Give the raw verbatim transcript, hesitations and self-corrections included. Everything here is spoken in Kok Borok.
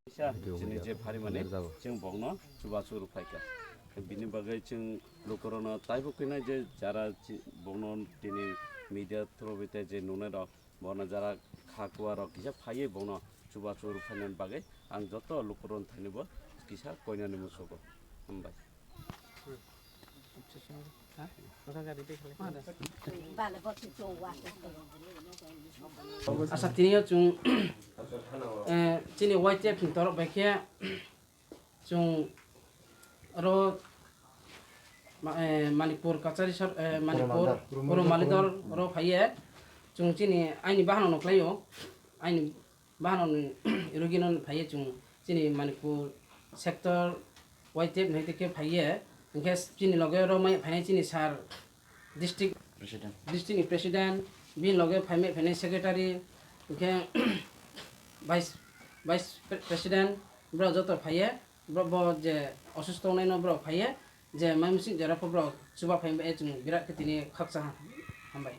Kisa chini je pharimani chwng bokno chubachu rwphaikha. Bini bagwi chwng lukurokno taibo kwinai je jara chi-, bokno tini media through bai tei je nunai rok, bono jara kha kua rok kisa phaiwi bokno chubachu rwphainani bagwi ang joto lukurokni thainibo kisa koinani musugo. Hambai. Asa tini o chwng, eh, chini Y T F ni torok bai khe chwng oro ma-, eh, Manikpur Kachari sor-, eh, Manikpur Puro Maldor. Puro Maldor oro phaiye chwng chini aini bahanok no khlaio, aini bahanok ni rugino phaiye chwng chini Manikpur sector Y T F ni hai khe phaiye, hwnkhe chini loge oro mai phainai chini sir district, President. District ni president, bini loge phaimai phainai secretary, hwnkhe vice, vice pre-, president, borok joto phaiye, borok bo je osusto wngnai no borok phaiye, je mai musik jora pho borok chuba phai bai chwng birat khe tini khakcha hambai.